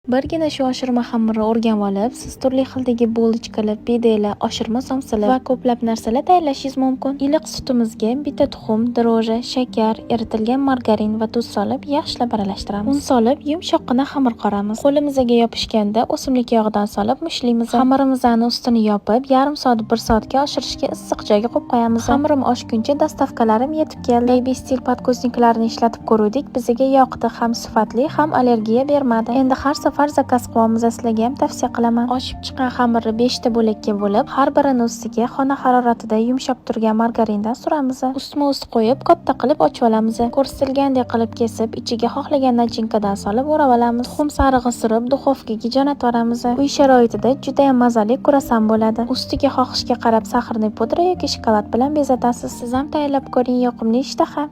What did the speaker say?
Birgina shu oshirma xamirni o'rganib olib, siz turli xildagi булочка lar, pidelar, oshirma somsalar va ko'plab narsalar tayyorlashingiz mumkin. Iliq sutimizga bitta tuxum, дрожжи, shakar, eritilgan margarin va tuz solib, yaxshilab aralashtiramiz. Un solib, yumshoqqina xamir qoramiz. Qo'limizga yopishganda o'simlik yog'idan solib mushlaymiz. Xamirimizni ustini yopib, yarim soat, 1 soatga oshirishga issiq joyga qo'yib qo'yamiz. Xamirim oshguncha доставка larim yetib keldi. Baby Style подгузник larni ishlatib ko'ruvdik. Bizga yoqdi, ham sifatli, ham allergiya bermadi. Endi har safar zakaz qilyapmiz, sizlarga ham tavsiya qilaman. Oshib chiqqan xamirni 5 ta bo'lakka bo'lib, har birini ustiga xona haroratida yumshab turgan margarindan suramiz. Ustma-ust qo'yib, katta qilib ochib olamiz. Ko'rsatilgandek qilib kesib, ichiga xohlagan начинка dan solib o'rab olamiz. Tuxum sarig'i surib, duxovkaga jo'natib yuboramiz. Uy sharoitida juda ham mazali kruassan bo'ladi. Ustiga xohishga qarab сахарный pudra yoki shokolad bilan bezatasiz. Siz ham tayyorlab ko'ring, yoqimli ishtaha.